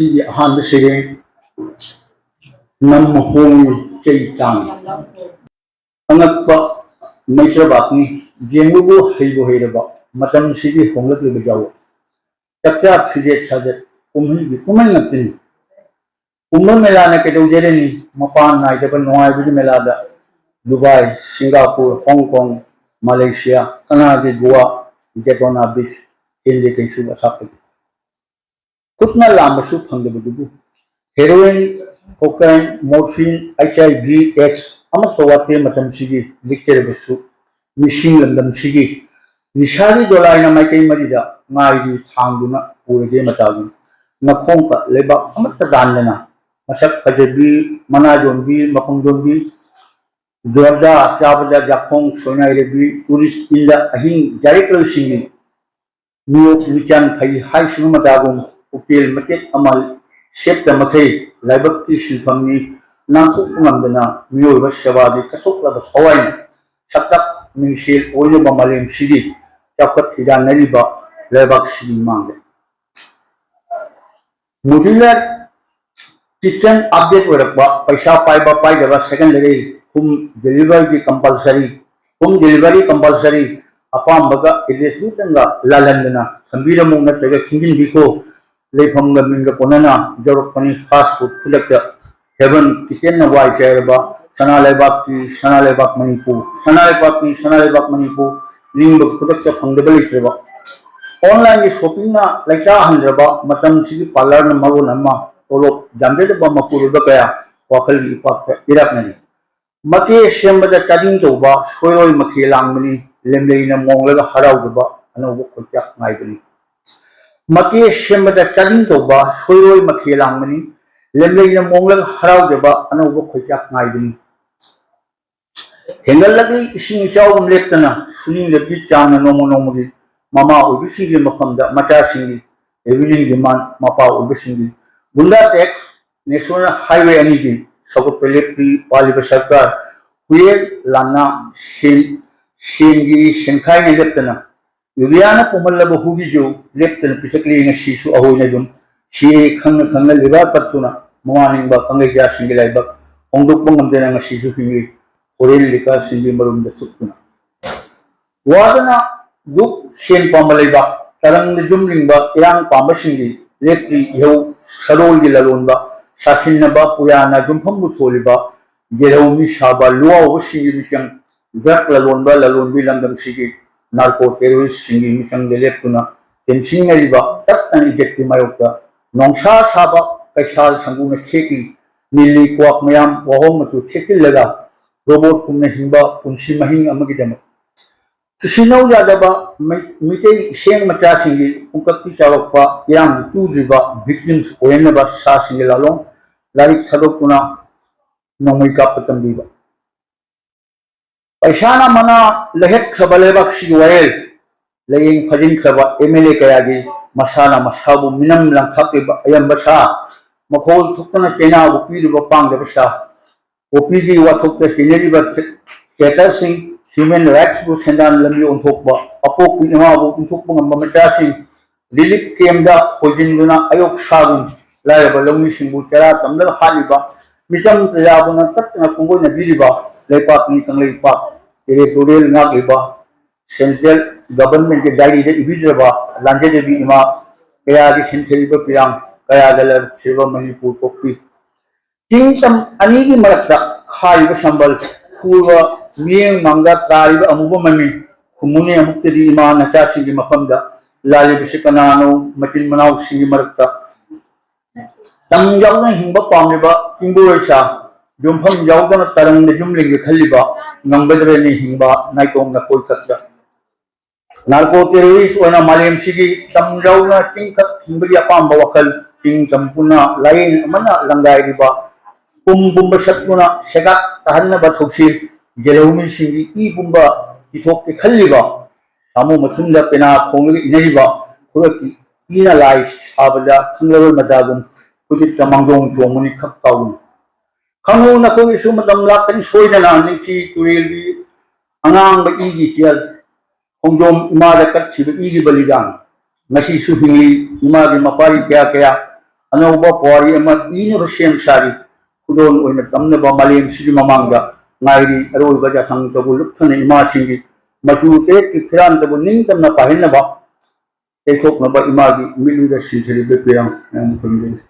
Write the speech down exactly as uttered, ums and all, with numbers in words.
ꯁꯤꯒꯤ ꯑꯍꯥꯟꯕ ꯁꯩꯔꯦꯡ, ꯅꯝ ꯍꯣꯡꯉꯤ ꯆꯩ ꯇꯥꯡꯉꯤ꯫ ꯑꯉꯛꯄ ꯃꯩꯇ꯭ꯔꯕꯥꯛꯅꯤ, ꯌꯦꯡꯕꯕꯨ ꯍꯩꯕꯨ ꯍꯩꯔꯕ ꯃꯇꯝꯁꯤꯒꯤ ꯍꯣꯡꯂꯛꯂꯤꯕ ꯌꯥꯎꯕ꯫ ꯆꯥꯛꯆꯥ ꯐꯤꯖꯦꯠ ꯁꯥꯖꯠ ꯀꯨꯝꯍꯩꯒꯤ ꯀꯨꯝꯍꯩ ꯉꯥꯛꯇꯅꯤ꯫ ꯀꯨꯝꯚ ꯃꯦꯂꯥꯅ ꯀꯩꯗꯧꯖꯔꯅꯤ? ꯃꯄꯥꯟ ꯅꯥꯏꯗꯕ ꯅꯨꯡꯉꯥꯏꯕꯒꯤ ꯃꯦꯂꯥꯗ ꯗꯨꯕꯥꯏ, ꯁꯤꯡꯒꯥꯄꯨꯔ, ꯍꯣꯡ ꯀꯣꯡ, ꯃꯥꯂꯦꯁꯤꯌꯥ, ꯀꯅꯥꯒꯤ ꯒꯣꯋꯥ, ꯗꯦꯇꯣꯅꯥ ꯕꯤꯆ, ꯍꯦꯟꯗꯦ ꯀꯩꯁꯨ ꯑꯊꯥꯞꯄꯗꯤ꯫ ꯈꯨꯠꯅ ꯂꯥꯝꯕꯁꯨ ꯐꯪꯗꯕꯗꯨꯕꯨ ꯍꯦꯔꯣꯏꯟ, ꯀꯣꯀꯥꯏꯟ, ꯃꯣꯔꯐꯤꯟ, ꯑꯩꯆ ꯑꯥꯏ ꯚꯤ ꯑꯦꯁ ꯑꯃꯠꯇ ꯋꯥꯠꯇꯦ ꯃꯇꯝꯁꯤꯒꯤ ꯂꯤꯛꯆꯔꯕꯁꯨ ꯃꯤꯁꯤꯡ ꯂꯝꯗꯝꯁꯤꯒꯤ ꯅꯤꯁꯥꯒꯤ ꯗꯣꯂꯥꯏꯅ ꯃꯥꯏꯀꯩ ꯃꯔꯤꯗ ꯉꯥꯏꯔꯤ ꯊꯥꯡꯗꯨꯅ ꯄꯨꯔꯒꯦ ꯃꯇꯥꯒꯨꯝ ꯅꯈꯣꯡꯇ ꯂꯩꯕꯥꯛ ꯑꯃꯠꯇ ꯇꯥꯟꯗꯅ ꯃꯁꯛ ꯐꯖꯕꯤ, ꯃꯅꯥ ꯌꯣꯟꯕꯤ, ꯃꯈꯣꯡ ꯌꯣꯟꯕꯤ, ꯖꯣꯔꯗꯥ ꯆꯥꯕꯗ ꯌꯥꯈꯣꯡ ꯁꯣꯏꯅꯥꯏꯔꯕꯤ, ꯇꯨꯔꯤꯁ ꯏꯟꯗ ꯑꯍꯤꯡ ꯌꯥꯔꯦꯛꯂꯣꯏꯁꯤꯡꯒꯤ ꯃꯤꯑꯣꯛ ꯃꯤꯆꯥꯟ ꯐꯩ ꯍꯥꯏꯁꯤꯕ ꯃꯇꯥꯒꯨꯝ ꯎꯄꯦꯜ ꯃꯇꯦꯛ ꯑꯃ ꯁꯦꯠꯇ ꯃꯈꯩ ꯂꯥꯏꯕꯛꯀꯤ ꯁꯤꯟꯐꯝꯅꯤ꯫ ꯅꯥꯟꯊꯣꯛꯄ ꯉꯝꯗꯅ ꯃꯤꯑꯣꯏꯕ ꯁꯦꯕꯥꯗꯤ ꯀꯠꯊꯣꯛꯂꯕ ꯊꯋꯥꯏꯅ ꯁꯛꯇꯥꯛ ꯃꯤꯡꯁꯦꯜ ꯑꯣꯏꯅꯕ ꯃꯥꯂꯦꯝꯁꯤꯒꯤ ꯆꯥꯎꯈꯠ ꯊꯤꯗꯥꯟꯅꯔꯤꯕ ꯂꯩꯕꯥꯛꯁꯤꯒꯤ ꯃꯥꯡꯗ꯫ Modular kitchen update ꯑꯣꯏꯔꯛꯄ, ꯄꯩꯁꯥ ꯄꯥꯏꯕ ꯄꯥꯏꯗꯕ secondary, home delivery ꯒꯤ compulsory, home delivery compulsory, ꯑꯄꯥꯝꯕꯒ address ꯗꯨꯇꯪꯒ ꯂꯥꯜꯍꯟꯗꯅ ꯊꯝꯕꯤꯔꯝꯃꯨ ꯅꯠꯇ꯭ꯔꯒ ꯈꯤꯡꯖꯤꯟꯕꯤꯈꯣ꯫ ꯂꯩꯐꯝꯒ ꯃꯤꯡꯒ ꯄꯣꯟꯅꯅ ꯌꯧꯔꯛꯄꯅꯤ fast food ꯈꯨꯗꯛꯇ꯫ Heaven Kitchen ꯅ ꯋꯥꯏ ꯆꯥꯏꯔꯕ ꯁꯅꯥ ꯂꯩꯕꯥꯛꯀꯤ, ꯁꯅꯥ ꯂꯩꯕꯥꯛ ꯃꯅꯤꯄꯨꯔ, ꯁꯅꯥ ꯂꯩꯕꯥꯛꯀꯤ, ꯁꯅꯥ ꯂꯩꯕꯥꯛ ꯃꯅꯤꯄꯨꯔ, ꯅꯤꯡꯕ ꯈꯨꯗꯛꯇ ꯐꯪꯗꯕ ꯂꯩꯇ꯭ꯔꯕ꯫ Online ꯒꯤ shopping ꯅ ꯂꯩꯇꯥꯍꯟꯗ꯭ꯔꯕ ꯃꯇꯝꯁꯤꯒꯤ parlour ꯅ ꯃꯔꯣꯟ ꯑꯃ ꯇꯣꯂꯣꯞ ꯌꯥꯝꯖꯗꯕ ꯃꯄꯨꯔꯣꯏꯕ ꯀꯌꯥ ꯋꯥꯈꯜꯒꯤ ꯏꯄꯥꯛꯇ ꯏꯔꯥꯛꯅꯔꯤ꯫ ꯃꯀꯦ ꯁꯦꯝꯕꯗ ꯆꯥꯗꯤꯡ ꯇꯧꯕ ꯁꯣꯏꯔꯣꯏ ꯃꯈꯦ ꯂꯥꯡꯕꯅꯤ, ꯂꯦꯝꯂꯩꯅ ꯃꯣꯡꯂꯒ ꯍꯔꯥꯎꯗꯕ ꯑꯅꯧꯕ ꯈꯣꯏꯆꯥꯛ ꯉꯥꯏꯕꯅꯤ꯫ ꯃꯀꯦ ꯁꯦꯝꯕꯗ ꯆꯥꯗꯤꯡ ꯇꯧꯕ ꯁꯣꯏꯔꯣꯏ ꯃꯈꯦ ꯂꯥꯡꯕꯅꯤ, ꯂꯦꯝꯂꯩꯅ ꯃꯣꯡꯂꯒ ꯍꯔꯥꯎꯗꯕ ꯑꯅꯧꯕ ꯈꯣꯏꯆꯥꯛ ꯉꯥꯏꯕꯅꯤ꯫ ꯍꯦꯟꯒꯠꯂꯛꯂꯤ ꯏꯁꯤꯡ ꯏꯆꯥꯎꯒꯨꯝ ꯂꯦꯞꯇꯅ, ꯁꯨꯅꯤꯡꯗꯕꯤ ꯆꯥꯡꯅ ꯅꯣꯡꯃ ꯅꯣꯡꯃꯒꯤ ꯃꯃꯥ ꯑꯣꯏꯕꯁꯤꯡꯒꯤ ꯃꯐꯝꯗ ꯃꯆꯥꯁꯤꯡꯒꯤ revenue demand, ꯃꯄꯥ ꯑꯣꯏꯕꯁꯤꯡꯒꯤ ꯒꯨꯟꯗꯥ tax, national highway ꯑꯅꯤꯒꯤ ꯁꯧꯒꯠꯄ ꯂꯦꯞꯄꯤ꯫ ꯄꯥꯜꯂꯤꯕ ꯁꯔꯀꯥꯔ ꯍꯨꯌꯦꯜ ꯂꯥꯟꯅ ꯁꯦꯟ, ꯁꯦꯟꯒꯤ ꯁꯦꯟꯈꯥꯏꯅ ꯂꯦꯞꯇꯅ ꯌꯨꯔꯤꯌꯥꯅ ꯄꯨꯝꯍꯜꯂꯕ ꯍꯨꯒꯤꯁꯨ ꯂꯦꯞꯇꯅ ꯄꯤꯊꯛꯂꯤ꯫ ꯉꯁꯤꯁꯨ ꯑꯩꯈꯣꯏꯅ ꯑꯗꯨꯝ ꯁꯤꯔꯦ ꯈꯪꯅ ꯈꯪꯅ ꯂꯤꯚꯔ ꯄꯠꯇꯨꯅ ꯃꯃꯥ ꯅꯤꯡꯕ ꯀꯪꯂꯩꯖꯥꯁꯤꯡꯒꯤ ꯂꯥꯏꯕꯛ ꯍꯣꯡꯗꯣꯛꯄ ꯉꯝꯗꯅ ꯉꯁꯤꯁꯨ ꯍꯤꯡꯂꯤ꯫ ꯍꯣꯔꯦꯟ ꯂꯤꯀꯥꯁꯤꯡꯒꯤ ꯃꯔꯨꯝꯗ ꯊꯨꯞꯇꯨꯅ ꯋꯥꯗꯅ ꯗꯨꯛ ꯁꯦꯟ ꯄꯥꯝꯕ ꯂꯩꯕꯥꯛ ꯇꯔꯪꯗ ꯌꯨꯝ ꯂꯤꯡꯕ ꯏꯔꯥꯡ ꯄꯥꯝꯕꯁꯤꯡꯒꯤ ꯂꯦꯞꯇ꯭ꯔꯤ ꯏꯍꯧ ꯁꯔꯣꯜꯒꯤ ꯂꯂꯣꯟꯕ ꯁꯥꯁꯤꯟꯅꯕ ꯄꯨꯌꯥꯅ ꯌꯨꯝꯐꯝꯕꯨ ꯊꯣꯜꯂꯤꯕ ꯌꯦꯜꯍꯧꯃꯤ ꯁꯥꯕ ꯂꯨꯋꯥꯎꯕꯁꯤꯡꯒꯤ ꯃꯤꯆꯪ ꯗ꯭ꯔꯒ ꯂꯂꯣꯟꯕ ꯂꯂꯣꯟꯕꯤ ꯂꯝꯗꯝꯁꯤꯒꯤ ꯅꯥꯔꯀꯣ ꯇꯦꯔꯣꯔꯤꯁꯁꯤꯡꯒꯤ ꯃꯤꯆꯪꯗ ꯂꯦꯞꯇꯨꯅ ꯇꯦꯝꯁꯤꯟꯅꯔꯤꯕ ꯇꯠꯇꯅ ꯏꯖꯠꯀꯤ ꯃꯥꯌꯣꯛꯇ ꯅꯣꯡꯁꯥ ꯁꯥꯕ ꯀꯩꯁꯥꯜ ꯁꯪꯒꯨꯅ ꯈꯦꯛꯂꯤ꯫ ꯅꯤꯜꯂꯤ ꯀ꯭ꯋꯥꯛ ꯃꯌꯥꯝ ꯋꯥꯍꯣꯡ ꯃꯆꯨ ꯊꯦꯠꯆꯤꯜꯂꯒ ꯔꯣꯕꯣꯠꯀꯨꯝꯅ ꯍꯤꯡꯕ ꯄꯨꯟꯁꯤ ꯃꯍꯤꯡ ꯑꯃꯒꯤꯗꯃꯛ ꯁꯤꯟꯅꯧ ꯌꯥꯗꯕ ꯃꯩ-, ꯃꯤꯇꯩ ꯏꯁꯦꯡ ꯃꯆꯥꯁꯤꯡꯒꯤ ꯄꯨꯡꯀꯛꯇꯤ ꯆꯥꯎꯔꯛꯄ ꯏꯔꯥꯡꯗ ꯆꯨꯗ꯭ꯔꯤꯕ ꯚꯤꯛꯇꯤꯝꯁ ꯑꯣꯏꯍꯟꯅꯕ ꯁꯥꯁꯤꯡꯒꯤ ꯂꯥꯂꯣꯡ ꯂꯥꯏꯔꯤꯛ ꯊꯥꯗꯣꯛꯇꯨꯅ ꯅꯣꯡꯃꯩ ꯀꯥꯞꯄ ꯇꯝꯕꯤꯕ꯫ ꯄꯩꯁꯥꯅ ꯃꯅꯥ ꯂꯩꯍꯠꯈ꯭ꯔꯕ ꯂꯩꯕꯥꯛꯁꯤꯒꯤ ꯋꯥꯌꯦꯜ ꯂꯥꯌꯦꯡ ꯐꯥꯖꯤꯟꯈ꯭ꯔꯕ ꯑꯦꯝ ꯑꯦꯜ ꯑꯦ ꯀꯌꯥꯒꯤ ꯃꯁꯥꯅ ꯃꯁꯥꯕꯨ ꯃꯤꯅꯝ ꯂꯪꯊꯥꯛꯂꯤꯕ ꯑꯌꯥꯝꯕ ꯁꯥ, ꯃꯈꯣꯜ ꯊꯣꯛꯇꯅ ꯆꯩꯅꯥꯕꯨ ꯄꯤꯔꯤꯕ ꯄꯥꯡꯗꯕ ꯁꯥ, ꯄꯣꯄꯤꯒꯤ ꯋꯥꯊꯣꯛꯇ ꯆꯦꯟꯅꯔꯤꯕ ꯊꯦ-, ꯊꯤꯌꯦꯇꯔꯁꯤꯡ, ꯍ꯭ꯌꯨꯃꯦꯟ ꯔꯥꯏꯠꯁꯄꯨ ꯁꯦꯟꯗꯥꯟ ꯂꯝꯕꯤ ꯑꯣꯟꯊꯣꯛꯄ, ꯑꯄꯣꯛꯄ ꯏꯃꯥꯕꯨ ꯏꯟꯊꯣꯛꯄ ꯉꯝꯕ ꯃꯆꯥꯁꯤꯡ, ꯔꯤꯂꯤꯐ ꯀꯦꯝꯗ ꯍꯣꯏꯖꯤꯟꯗꯨꯅ ꯑꯌꯣꯛ ꯁꯥꯗꯨꯅ ꯂꯥꯏꯔꯕ ꯂꯧꯃꯤꯁꯤꯡꯕꯨ ꯆꯔꯥ ꯇꯝꯅꯕ ꯍꯥꯠꯂꯤꯕ, ꯃꯤꯆꯝ ꯄ꯭ꯔꯖꯥꯕꯨ ꯅꯝꯇꯛꯇꯅ ꯈꯣꯡꯒꯣꯏꯅꯕꯤꯔꯤꯕ, ꯂꯩꯄꯥꯛꯀꯤ ꯀꯪꯂꯩꯄꯥꯛ ꯇꯦꯔꯤꯇꯣꯔꯤꯌꯦꯜ ꯉꯥꯛꯂꯤꯕ, ꯁꯦꯟꯇ꯭ꯔꯦꯜ ꯒꯚꯔꯟꯃꯦꯟꯠꯀꯤ ꯗꯥꯏꯔꯤꯗ ꯏꯕꯤꯗ꯭ꯔꯕ ꯂꯥꯟꯖꯗꯕꯤ ꯏꯃꯥ ꯀꯌꯥꯒꯤ ꯁꯤꯟꯊꯔꯤꯕ ꯄꯤꯔꯥꯡ ꯀꯌꯥꯗ ꯂꯥꯏꯕꯛ ꯊꯤꯔꯕ ꯃꯅꯤꯄꯨꯔ ꯄꯣꯛꯄꯤ꯫ ꯆꯤꯡ ꯇꯝ ꯑꯅꯤꯒꯤ ꯃꯔꯛꯇ ꯈꯥꯔꯤꯕ ꯁꯝꯕꯜ, ꯈꯨꯔꯕ ꯃꯤꯠꯌꯦꯡ ꯃꯥꯡꯗ ꯇꯥꯔꯤꯕ ꯑꯃꯨꯕ ꯃꯃꯤ, ꯈꯨꯝꯃꯨꯅꯦ ꯑꯃꯨꯛꯇꯗꯤ ꯏꯃꯥ ꯅꯆꯥꯁꯤꯡꯒꯤ ꯃꯐꯝꯗ, ꯂꯥꯜꯂꯤꯕꯁꯤ ꯀꯅꯥꯅꯣ? ꯃꯆꯤꯟ ꯃꯅꯥꯎꯁꯤꯡꯒꯤ ꯃꯔꯛꯇ ꯇꯝ ꯌꯥꯎꯗꯅ ꯍꯤꯡꯕ ꯄꯥꯝꯂꯤꯕ ꯏꯕꯨꯡ ꯏꯁꯥ, ꯌꯨꯝꯐꯝ ꯌꯥꯎꯗꯅ ꯇꯔꯪꯗ ꯌꯨꯝ ꯂꯤꯡꯒꯦ ꯈꯜꯂꯤꯕ, ꯉꯝꯒꯗ꯭ꯔꯅꯤ ꯍꯤꯡꯕ ꯅꯥꯏꯇꯣꯝ ꯅꯈꯣꯏ ꯈꯛꯇ? ꯅꯥꯔꯀꯣ ꯇꯦꯔꯣꯔꯤꯁ ꯑꯣꯏꯅ ꯃꯥꯂꯦꯝꯁꯤꯒꯤ ꯇꯝ ꯌꯥꯎꯅ ꯆꯤꯡꯈꯛ ꯍꯤꯡꯕꯒꯤ ꯑꯄꯥꯝꯕ ꯋꯥꯈꯜ, ꯆꯤꯡ ꯇꯝ ꯄꯨꯟꯅ ꯂꯥꯏꯌꯦꯡ ꯑꯃꯅ ꯂꯪꯒꯥꯏꯔꯤꯕ, ꯄꯨꯝ ꯄꯨꯝꯕ ꯁꯠꯇꯨꯅ ꯁꯦꯒꯥꯛ ꯇꯥꯍꯟꯅꯕ ꯊꯧꯁꯤꯜ, ꯌꯦꯜꯍꯧꯃꯤꯁꯤꯡꯒꯤ ꯏ ꯄꯨꯝꯕ ꯄꯤꯊꯣꯛꯀꯦ ꯈꯜꯂꯤꯕ, ꯁꯥꯃꯨ ꯃꯊꯨꯟꯗ ꯄꯦꯅꯥ ꯈꯣꯡꯂꯒ ꯏꯅꯔꯤꯕ ꯈꯨꯔꯛꯀꯤ ꯏꯅ ꯂꯥꯏ ꯁꯥꯕꯗ ꯈꯪꯂꯔꯣꯏ ꯃꯇꯥꯒꯨꯝ ꯈꯨꯖꯤꯠꯇ ꯃꯥꯡꯗꯣꯡ ꯆꯣꯡꯕꯅꯤ ꯈꯛ ꯀꯥꯎꯅꯤ꯫ ꯈꯪꯍꯧ ꯅꯈꯣꯏꯒꯤꯁꯨ ꯃꯇꯝ ꯂꯥꯛꯀꯅꯤ ꯁꯣꯏꯗꯅ ꯅꯤꯡꯊꯤ ꯇꯨꯔꯦꯜꯒꯤ ꯑꯉꯥꯡꯕ ꯏꯒꯤ ꯏꯆꯦꯜ, ꯈꯣꯡꯖꯣꯝ ꯏꯃꯥꯗ ꯀꯠꯈꯤꯕ ꯏꯒꯤ ꯕꯂꯤꯗꯥꯟ, ꯉꯁꯤꯁꯨ ꯍꯤꯡꯂꯤ꯫ ꯏꯃꯥꯒꯤ ꯃꯄꯥꯔꯤ ꯀꯌꯥ ꯀꯌꯥ ꯑꯅꯧꯕ ꯄꯨꯋꯥꯔꯤ ꯑꯃ ꯏꯅꯕ ꯁꯦꯝ ꯁꯥꯔꯤ꯫ ꯈꯨꯗꯣꯜ ꯑꯣꯏꯅ ꯇꯝꯅꯕ ꯃꯥꯂꯦꯝꯁꯤꯒꯤ ꯃꯃꯥꯡꯗ ꯉꯥꯏꯔꯤ꯫ ꯑꯔꯣꯏꯕ ꯌꯥꯊꯪꯗꯕꯨ ꯂꯨꯞꯊꯅ ꯏꯃꯥꯁꯤꯡꯒꯤ ꯃꯆꯨ ꯇꯔꯦꯠꯀꯤ ꯐꯤꯔꯥꯟꯗꯕꯨ ꯅꯤꯡꯇꯝꯅ ꯄꯥꯏꯍꯟꯅꯕ ꯌꯩꯊꯣꯛꯅꯕ ꯏꯃꯥꯒꯤ ꯃꯤꯠꯂꯨꯗ ꯁꯤꯟꯊꯔꯤꯕ ꯄꯤꯔꯥꯡ ꯃꯌꯥꯝ ꯈꯨꯔꯨꯝꯖꯔꯤ꯫